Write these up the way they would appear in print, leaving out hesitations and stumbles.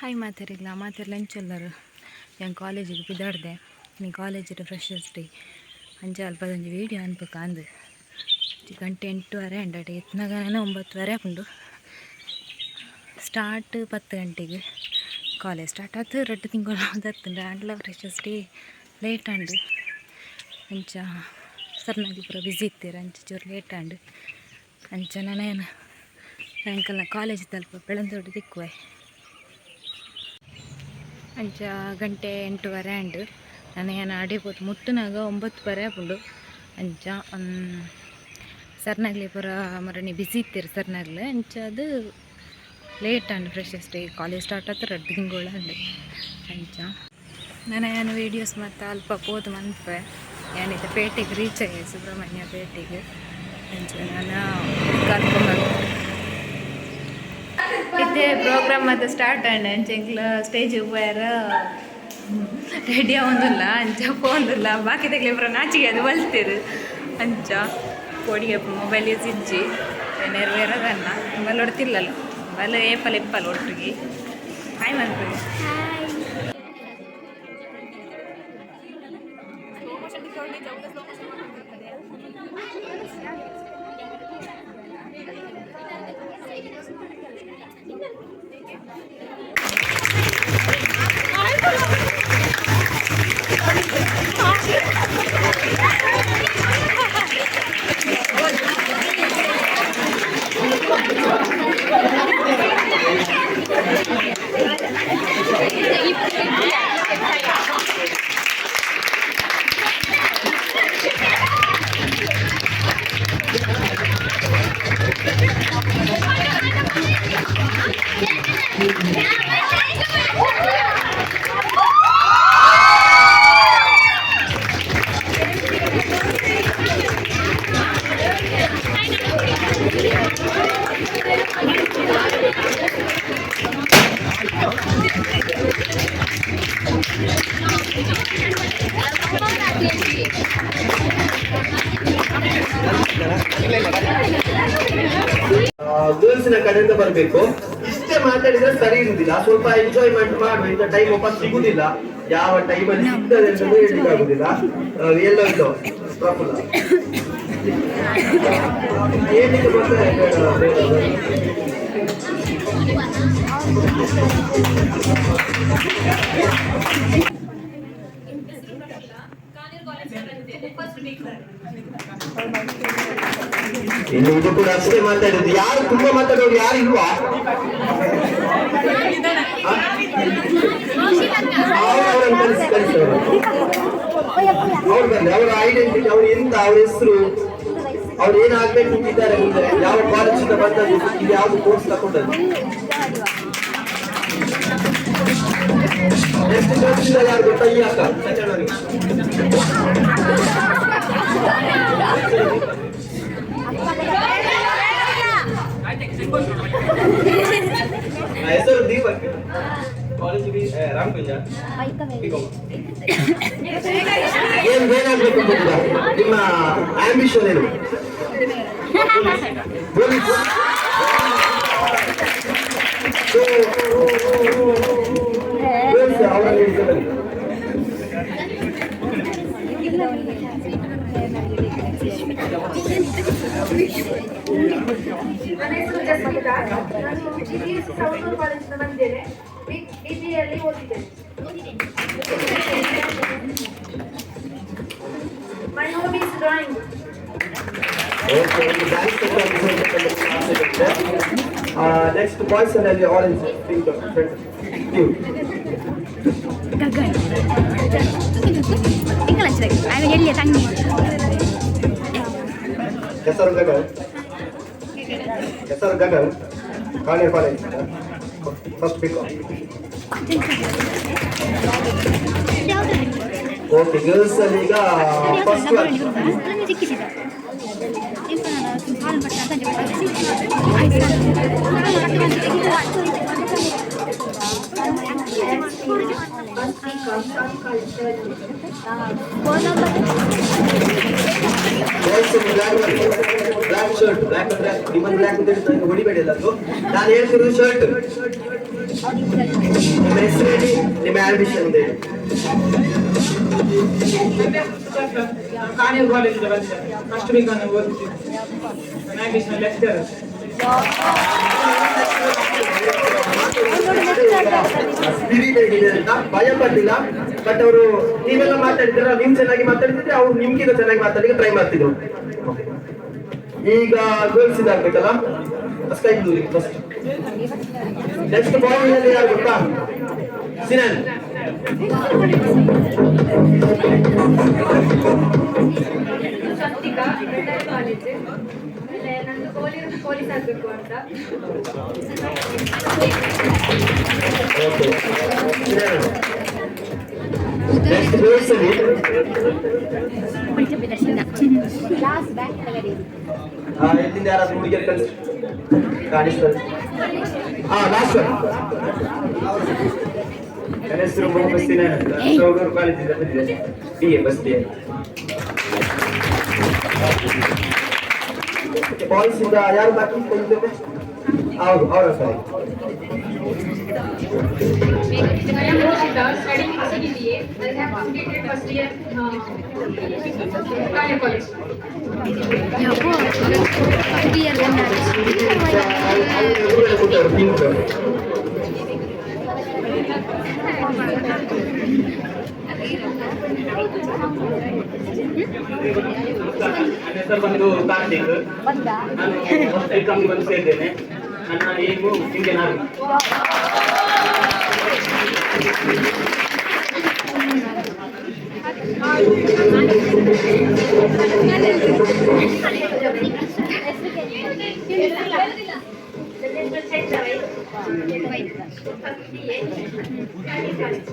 Hi ಮಾತೆರಿಗ್ಲ ಮಾತೆರ್ ಎಂಚೊಲ್ಲರು. ಯಾನ್ ಕಾಲೇಜಿಗೆ ಪಿದಾಡ್ದೆ. ನೀ ಕಾಲೇಜಿಡ್ ಫ್ರೆಶರ್ಸ್ ಡೇ. ಅಂಚ ಅಲ್ಪದೊಂಜಿ ವೀಡಿಯೋ ಅನ್ಪಕಾಂದು. ಗಂಟೆ 8:30 ಅಂಡಟ್ ಎತ್ನಗ 9:30 ಆಪುಂಡು. ಸ್ಟಾರ್ಟ್ 10 ಗಂಟೆಗೆ. ಕಾಲೇಜ್ ಸ್ಟಾರ್ಟ್ ಆತು 2 ತಿಂಗಳು ದತ್ತುಂಡು. ಆಂಡಲ ಫ್ರೆಶರ್ಸ್ ಡೇ ಲೇಟ್ ಆಂಡ್. ಅಂಚ ಸರ್ನಾಗ್ಲು ಪೂರ ಬಿಸಿ ಇತ್ತೆರ್, ಅಂಚ ಚೂರು ಲೇಟ್ ಆಂಡ್. ಅಂಚ ನನ ಎಂಕಲ್ನ ಕಾಲೇಜ್ ತಲ್ಪ ಬೆಳಂದೋಡು ತಿಕ್ಕುವೆ. ಅಂಚ ಗಂಟೆ 8:30 ಆಂಡ್. ನನ ಯಾನ್ ಅಡೆ ಪೋತು ಮುಟ್ಟುನಾಗ 9:30 ಆಪುಂಡು. ಅಂಚ ಸರ್ನಾಗ್ಲೆ ಪೂರ ಮರಣಿ ಬಿಸಿ ಇತ್ತೆರ್ ಸರ್ನಾಗ್ಲೆ. ಅಂಚ ಅದು ಲೇಟ್ ಆಂಡ್. ಫ್ರೆಶರ್ಸ್ ಡೇ ಕಾಲೇಜ್ ಸ್ಟಾರ್ಟ್ ಆತು 2 ತಿಂಗಳು ಆಂಡ್. ಅಂಚ ನನ ಯಾನ್ ವೀಡಿಯೋಸ್ ಮತ್ತು ಅಲ್ಪ ಪೋದು ಮನ್ಪೆ. ಯಾನಿತ್ತೆ ಪೇಟೆಗೆ ರೀಚ್ ಆಯೆ, ಸುಬ್ರಹ್ಮಣ್ಯ ಪೇಟೆಗೆ. ಅಂಚ ನಾನು ಕರ್ಕೊಂಡ್ ಇತ್ತೆ ಪ್ರೋಗ್ರಾಮ್ ಮತ್ತೆ ಸ್ಟಾರ್ಟ್ ಆಂಡ್. ಅಂಚ ಎಂಕ್ಲ ಸ್ಟೇಜ್ ಪೋಯರ ರೆಡಿ ಆವೊಂದುಲ್ಲ. ಅಂಚ ಪೋವೊಂದುಲ್ಲ. ಬಾಕಿ ತಕ್ಲೆ ಪೂರ ನಾಚಿಗೆ ಅದು ಬಲ್ತೆರ್. ಅಂಚ ಪೋಡಿಗೆ, ಮೊಬೈಲ್ ಯೂಸ್ ಇಜ್ಜಿ ನೆರವೇರದನ್ನ ಮೊಬೈಲ್ ಹೊಡ್ತಿಲ್ಲಲ್ಲ. ಮೊಬೈಲ್ ಏಪಲ್ ಇಪ್ಪಲ್ ಒಟ್ಟಿಗೆ. ಹಾಯ್ ಮನ್ಪುಗೆ. ಗರ್ಲ್ಸ್ನ ಕಡೆಯಿಂದ ಬರಬೇಕು. ಇಷ್ಟೇ ಮಾತಾಡಿದ್ರೆ ಸರಿ ಇರುವುದಿಲ್ಲ. ಸ್ವಲ್ಪ ಎಂಜಾಯ್ಮೆಂಟ್ ಮಾಡುವ. ಇಂಥ ಟೈಮ್ ವಾಪಸ್ ಸಿಗುದಿಲ್ಲ. ಯಾವ ಟೈಮ್ ಅಲ್ಲಿ ಸಿಗ್ತದೆ ಅಂತ ಹೇಳಲಿಕ್ಕೆ ಆಗುದಿಲ್ಲ. ಎಲ್ಲೋ ಇಲ್ಲೋ ಪ್ರಫುಲ್ಲ ಹೇಳಲಿಕ್ಕೆ ಬರ್ತಾರೆ, ಬೇಡ ಬೇಡ ಬೇಡ. ಇನ್ನು ಇದು ಕೂಡ ಅಷ್ಟೇ ಮಾತಾಡಿದ್ದು. ಯಾರು ತುಂಬಾ ಮಾತಾಡೋರು ಯಾರು ಇಲ್ವಾ? ಅವರನ್ನು ಕಳಿಸಿ ಕಳಿಸಿ ಅವರು. ಅವ್ರು ಬರ್ಲಿ. ಅವರ ಐಡೆಂಟಿಟಿ, ಅವ್ರು ಎಂತ, ಅವ್ರ ಹೆಸರು, ಅವ್ರು ಏನಾಗ್ಬೇಕು ಅಂತಿದ್ದಾರೆ ಮುಂದೆ, ಯಾವ ಕಾಲೇಜಿಂದ ಬಂದದ್ದು, ಇಲ್ಲಿ ಯಾವ್ದು ಕೋರ್ಸ್ ತಗೊಂಡದ್ದು. ನೆಕ್ಸ್ಟ್ ಕೋರ್ಸ್ ಯಾರು ಗೊತ್ತಾ? ಈ ಅಕ್ಕ ಸಜ್ಜನರಿಗೆ. ಹೆಸರು ದೀಪಕ್, ಕಾಲೇಜ್ ರಾಮಕುಂಜ. ಏನ್ ಏನಾಗ್ಬೇಕು ಅಂತಿದ್ದೀರಾ? ನಿಮ್ಮ ಆಂಬಿಷನ್ ಏನು? ಪೊಲೀಸ್. ಸೊ ಅವರಲ್ಲಿ ಬನ್ನಿ. ನನ್ನ ಹೆಸರು ಜಸ್ಮಿತಾ. ನಾನು ಜಿಬಿಎಸ್ ಸೌತೂರು ಕಾಲೇಜಿಂದ ಬಂದಿದ್ದೇನೆ. ಬಿಬಿಎಯಲ್ಲಿ ಓದಿದ್ದೇನೆ. My hobby is drawing. Okay, ಒಂದು ಡ್ಯಾನ್ಸ್. ನೆಕ್ಸ್ಟ್ ಬಾಯ್ಸ್ ಅಲ್ಲಿ ಆರೆಂಜ್, ಪಿಂಕ್ ಫ್ರಂಟ್ ನೀವು. ಗಗನ್ ಎಲ್ಲಿಯ ತಂಗಿ. ಹೆಸರು ಗಗನ್, ಹೆಸರು Gagan, college college first B Com. Okay, girls ಅಲ್ಲಿ ಈಗ first. Boys black, black shirt, black ಅಂದ್ರೆ ನಿಮ್ಮನ್ನು ಬ್ಲ್ಯಾಕ್ ಅಂತ ಹೇಳ್ತಾ ಹೊಡಿಬೇಡಿ ಎಲ್ಲರೂ. ನಾನು ಹೇಳ್ತಿರೋದು ಶರ್ಟ್. ನಿಮ್ಮ ಹೆಸರು ಹೇಳಿ, ನಿಮ್ಮ ಆಂಬಿಷನ್ ಅಂತ ಹೇಳಿ. ಕಾನೇರು ಕಾಲೇಜಿಂದ ಬಂದಿದ್ದೇನೆ. ಫಸ್ಟ್ ವೀಕ್ ಅನ್ನು ಓದುತ್ತಿದ್ದೆ. ನನ್ನ ಆಂಬಿಷನ್ ಲೆಕ್ಚರ್. ಸ್ಪಿರಿಟ್ ಹೇಗಿದೆ ಅಂತ ಭಯ ಪಟ್ಟಿಲ್ಲ. ಬಟ್ ಅವರು ನೀವೆಲ್ಲ ಮಾತಾಡಿದ್ರ, ನೀವು ಚೆನ್ನಾಗಿ ಮಾತಾಡ್ತಿದ್ರೆ ಅವ್ರು ನಿಮ್ಗಿಂತ ಚೆನ್ನಾಗಿ ಮಾತಾಡ್ಲಿಕ್ಕೆ ಟ್ರೈ ಮಾಡ್ತಿದ್ರು. Okay. ಈಗ ಗರ್ಲ್ಸ್ ಇದಾಗ್ಬೇಕಲ್ಲ, sky blue first. Next boy ಅಲ್ಲಿ ಯಾರು ಗೊತ್ತಾ? ಸಿನಾನ್. ಸ್ವಸ್ತಿಕಾ, ಬೆಳ್ಳಾರಿ ಕಾಲೇಜ್. ಆಮೇಲೆ ನಂದು ಗೋಲ್ ಪೊಲೀಸ್ ಆಗಬೇಕು ಅಂತ. ಓಕೆ, ನೆಕ್ಸ್ಟ್ ಗರ್ಲ್ಸ್ ಅಲ್ಲಿ ಎಲ್ಲಿಂದ ಯಾರಾದ್ರೂ ಹುಡುಗಿಯರು ಕಳಿಸಿ ಕಾಣಿಸ್ತದೆ. ಹಾ, ಲಾಸ್ಟ್. ನನ್ನ ಹೆಸರು ಮೊಹಮ್ಮದ್ ಸಿನಾನ್ ಅಂತ. ಸೌಡೂರು ಕಾಲೇಜಿಂದ ಬಂದಿದ್ದೇನೆ. ಬಿ ಎ ಫಸ್ಟ್ ಇಯರ್. ಬಾಯ್ಸ್ ಇಂದ ಯಾರು ಬಾಕಿ? ಕಲಿತೇವೆ. ಹೌದು, ಅವರ ಸರಿ. I am Roshita, studying in CDBA. I have completed first year Kanya College. ಎದುರುಗಡೆ ಕೂತವರು, ಪಿಂಕ್. ನನ್ನ ಹೆಸರು ಬಂದು ಕಾರ್ತಿಕ್. ನಾನು ಫಸ್ಟ್ ಎಕ್ಸಾಮ್ಗೆ ಬಂದು ಸೇರಿದ್ದೇನೆ. ನನ್ನ ಏಮು ಇಂಡಿಯನ್ ಆರ್ಮಿ. ನನ್ನ ಹೆಸರು Chaitra Rai, first BA, Kanya College.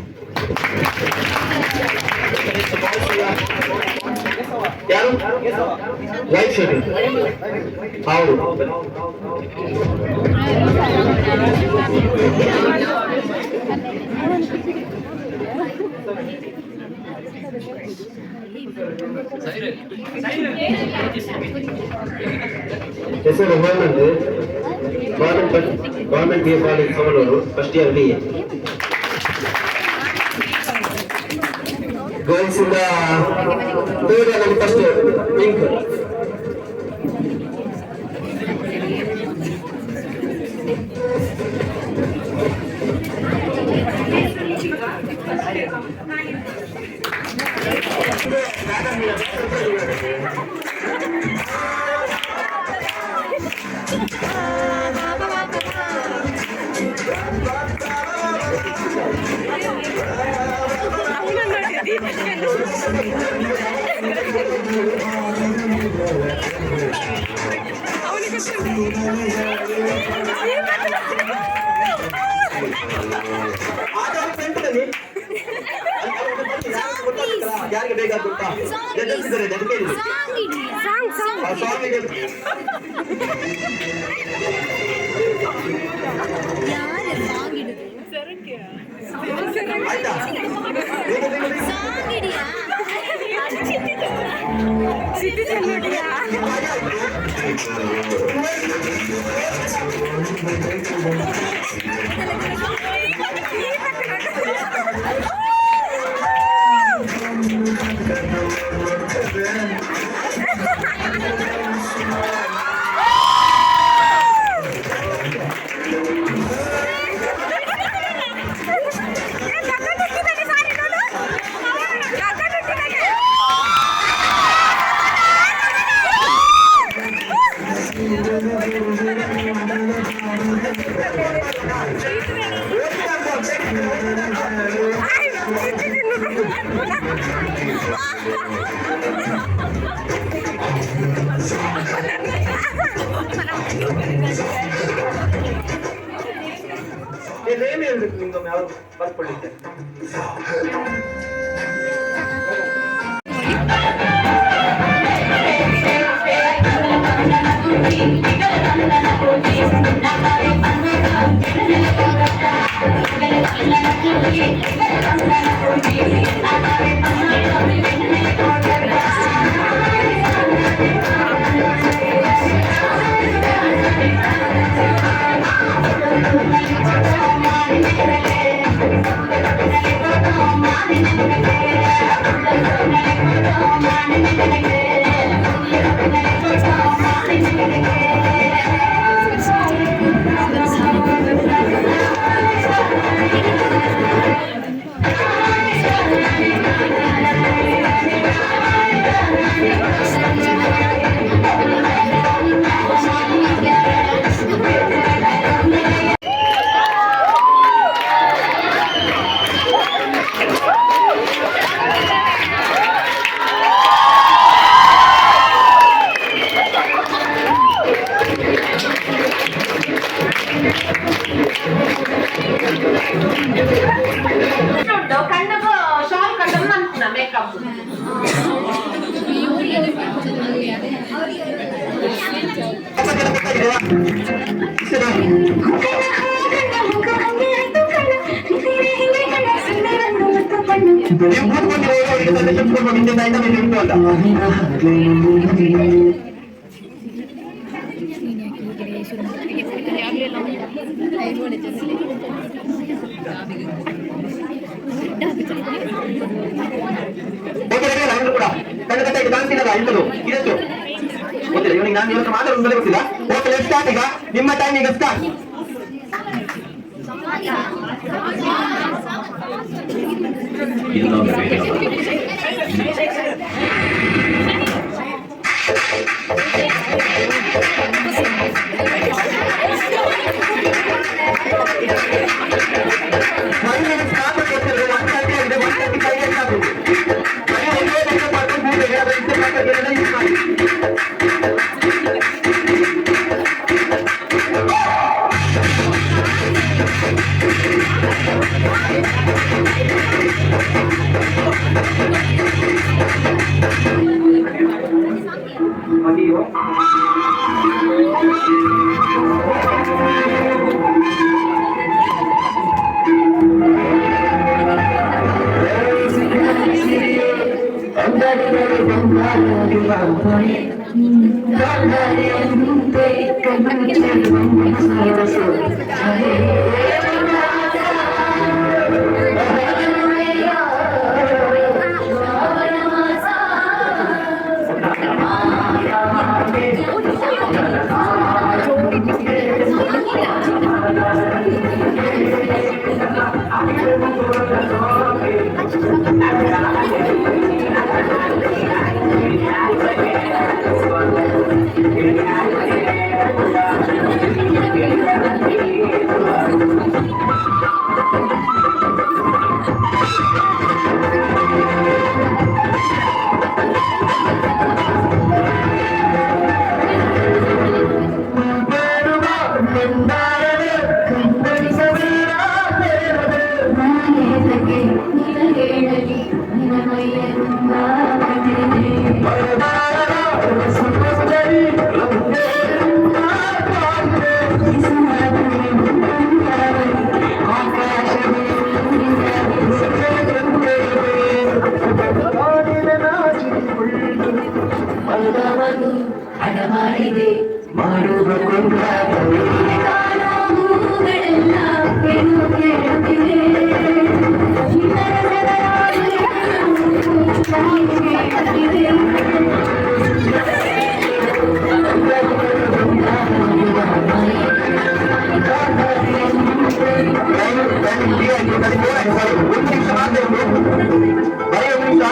ಯಾರು ವೈಟ್ ಶರ್ಟ್? ಹೌದು. ಹೆಸರು Hemant, government B A college, Savanur, first year B A. Girls ಇಂದ ಥರ್ಡ್ ಅಲ್ಲಿ ಫಸ್ಟ್ ಪಿಂಕ್. ಯಾರಿಗೆ ಬೇಗ ಗೊತ್ತಾ? ಜಡ್ಜಸ್ ಇದ್ದಾರೆ, ಅದಕ್ಕೆ ಹೇಳಿ. ಆ ಸಾಂಗ್ ಇದೆ. ಆಯ್ತಾ? ಬೇಗ ಬೇಗ ಬೇಗ. ನೇಮ್ ಹೇಳ್ಬೇಕು ನಿಮ್ದೊಮ್ಮೆ, ಯಾರು ಬರ್ಕೊಳ್ಳಿಕ್ಕೆ. ನೀವು ಕೂತ್ಕೊಂಡಿರೋ ಅವರಿಗೆ ಸಜೆಷನ್ ಕೊಡ್ಬೇಕು, ಹಿಂದೆ ಆಯ್ತಾ ಮೇಲೆ ಉಂಟು ಅಂತ. ಓಕೆ, ರೆಡಿ ಅಲ್ಲ ಎಲ್ಲರೂ ಕೂಡ? ಕಣ್ಣು ಕಟ್ಟಾಗಿ ಕಾಣ್ತಿಲ್ಲಲ್ಲ ಎಲ್ಲರೂ? ಇದಷ್ಟು ಗೊತ್ತಿಲ್ಲ ಇವನಿಗೆ, ನಾನು ಇವತ್ತು ಮಾತ್ರ ಒಂದಲೇ ಗೊತ್ತಿಲ್ಲ. Okay, let start. ಈಗ ನಿಮ್ಮ ಟೈಮ್ ಈಗ ಸ್ಟಾರ್ಟ್. 5 ಮಿನಿಟ್ಸ್ ಮಾತ್ರ ಕೊಡ್ತಿದ್ರು. 1:30 ಆಗಿದೆ, 1:35 ಆಗಬೇಕು. ಬರೀ ಒಂದೇ ಮೇಕಪ್ ಮಾಡ್ಕೊಂಡು ಕೂತ್ರೆ, ಅದರ ಇಷ್ಟ ಪ್ರಕಾರ ಯೂಸ್ ಮಾಡಿ. ಅಯ್ಯೋ. ಒಂದು ನಿಮಿಷ ಮಾತ್ರ ಉಂಟು. ಬರೀ ಒಂದು ನಿಮಿಷ.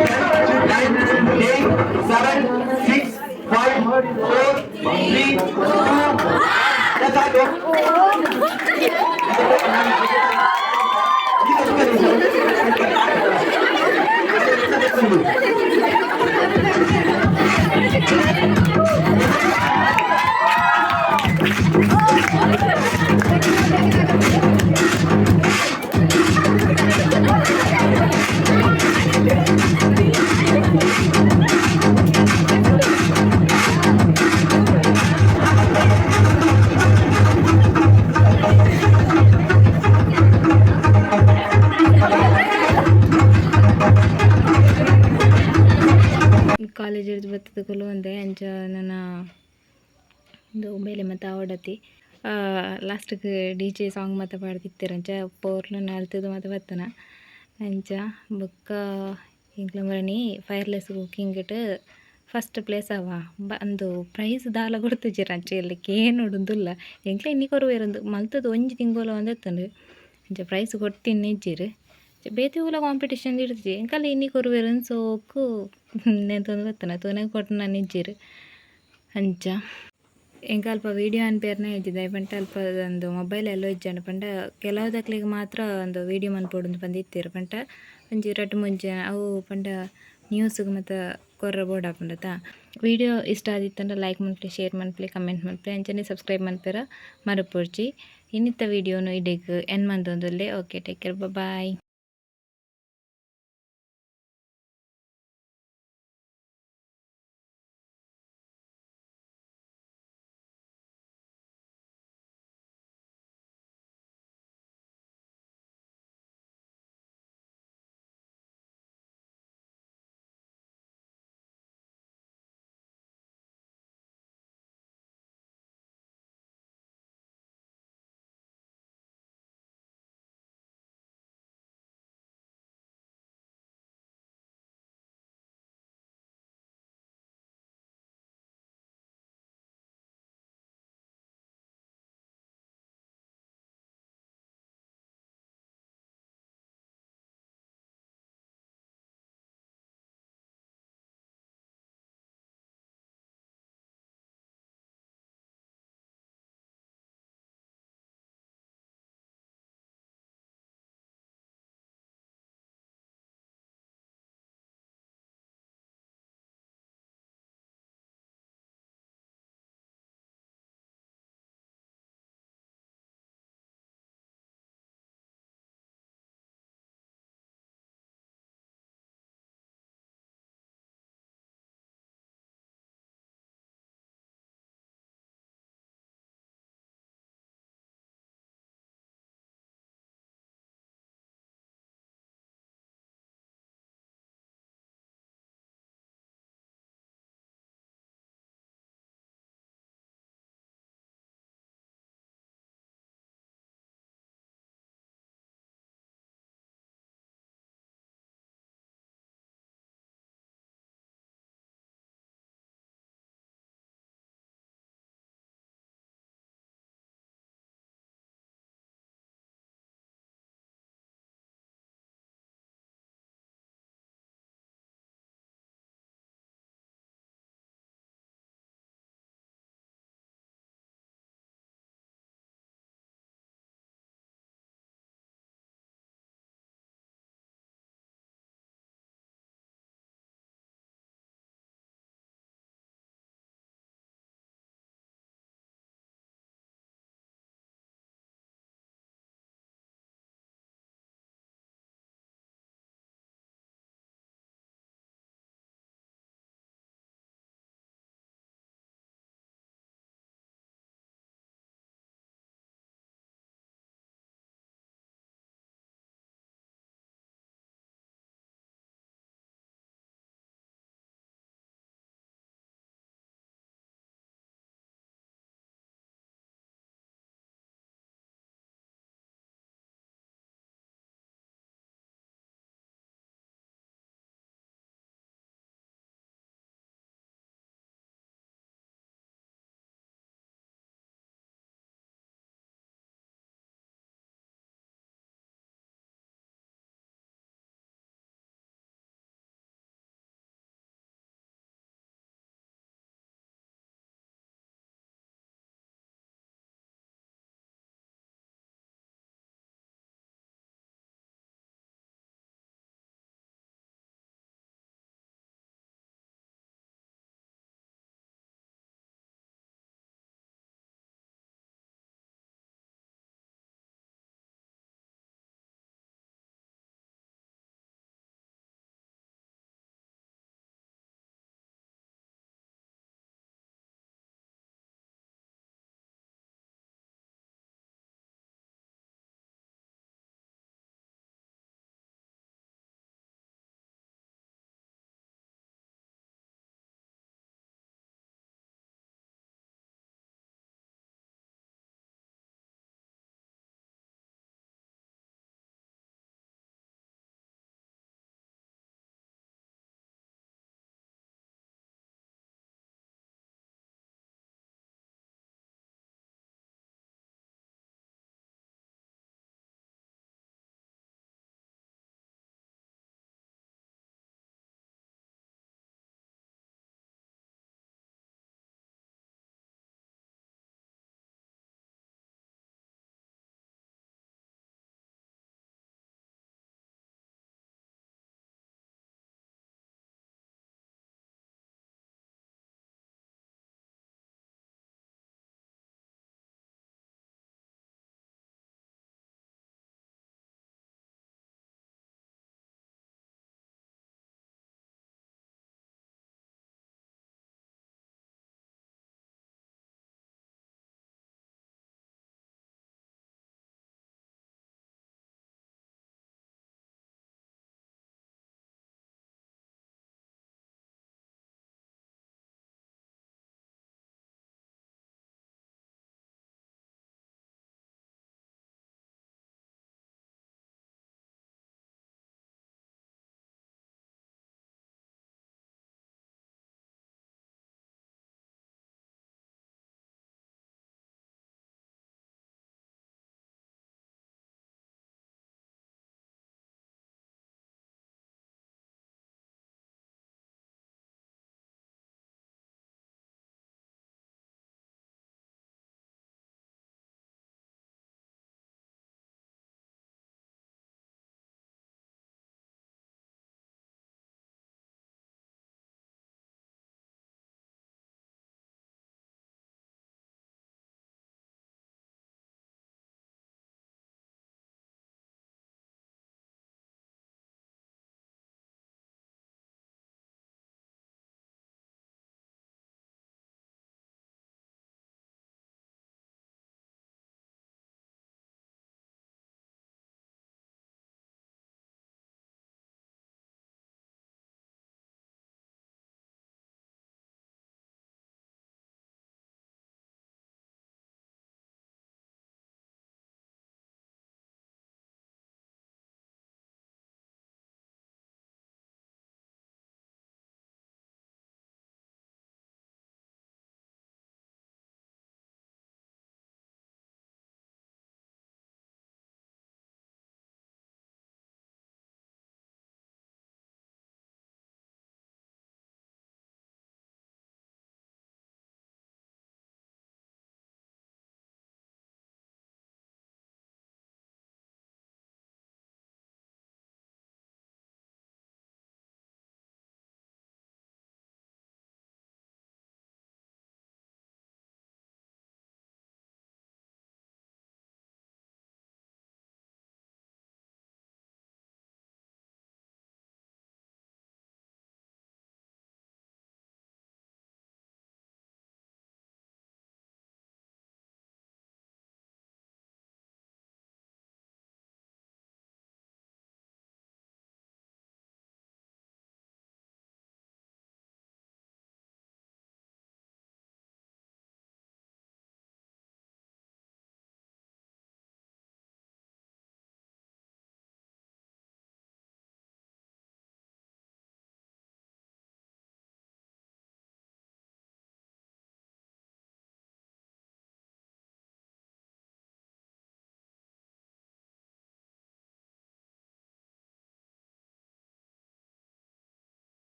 9, 8, 7, 6, 5, 4, 3, 2, ಸಾಕು. ಈಗ ಸುಮ್ಮನೆ. ಕಾಲೇಜ್ ಬತ್ತದ ಕುಲುವಂದೆ. ಅಂಚ ನನ ಉಂದು ಬೇಲೆ ಮಾತ ಆವಡತಿ. ಲಾಸ್ಟ್ಗೆ ಡಿಜೆ ಸಾಂಗ್ ಮಾತ ಪಾಡ್ದಿತ್ತೆರ್. ಅಂಚ ಪೋರ್ಲು ನಲ್ತುದು ಮಾತ ಬತ್ತನ. ಅಂಚ ಬೊಕ್ಕ ಎಂಕ್ಲ ಮರಣಿ ಫೈರ್ಲೆಸ್ ಕುಕ್ಕಿಂಗ್ ಫಸ್ಟ್ ಪ್ಲೇಸ್ ಅವ ಅಂದು ಪ್ರೈಸ್ ದಾಲ ಕೊಡ್ತುಜೆರ್. ಅಂಚ ಎಲ್ಲಕ್ಕೆ ಕೇನೊಡುಂದುಲ್ಲ. ಎಂಕ್ಲ ಇನಿ ಕೊರುವೆರ್. ಉಂದು ಮಲ್ತುದು ಒಂಜಿ ತಿಂಗೊಲು ಒಂದೆತ್ತುಂಡು. ಅಂಚ ಪ್ರೈಸ್ ಕೊರ್ತಿನ ಇಜ್ಜೆರ್. ಬೇತೆ ಒವ್ಲ ಕಾಂಪಿಟೇಷನ್ ಇರ್ಜಿ ಎಂಕಲ್ಲ ಇನಿ ಕೊರುವೆರ್ ಸೋಕು ನೆಂತೊಂದು ಬತ್ತನ ತೂನಗ ಕೊರ್ನ ಇಜ್ಜೆರ್. ಅಂಚ ಎಂಕ್ ಅಲ್ಪ ವೀಡಿಯೋ ಅನ್ಪೇರ್ನ ಇಜ್ಜಿ, ದಾಯೆ ಪಂಡ ಅಲ್ಪ ಒಂದು ಮೊಬೈಲ್ ಎಲ್ಲೋ ಇಜ್ಜಂಡ ಪಂಡ ಕೆಲವುದಕ್ಲೆಗ್ ಮಾತ್ರ ಒಂದು ವೀಡಿಯೋ ಮನ್ಪೊಡು ಪಂದ್ ಇತ್ತೆರ್. ಪಂಡ ಒಂಜಿ ರಡ್ಡ್ ಮೂಜಿ ಜನ ಅವು ಪಂಡ ನ್ಯೂಸ್ಗ್ ಮಾತ ಕೊರ್ರೆ ಬೋಡಾಪುಂಡತ. ವೀಡಿಯೋ ಇಷ್ಟ ಆದಿತ್ತುಂಡ ಲೈಕ್ ಮನ್ಪುಲೆ, ಶೇರ್ ಮನ್ಪುಲೆ, ಕಮೆಂಟ್ ಮನ್ಪುಲೆ, ಅಂಚನೆ ಸಬ್ಸ್ಕ್ರೈಬ್ ಮನ್ಪೆರ ಮರಪೊಡ್ಚಿ. ಇನ್ನಿತ್ತ ವೀಡಿಯೋನು ಇಡೆಗ್ and ಮಂತೊಂದುಲ್ಲೆ. Okay, take care, bye.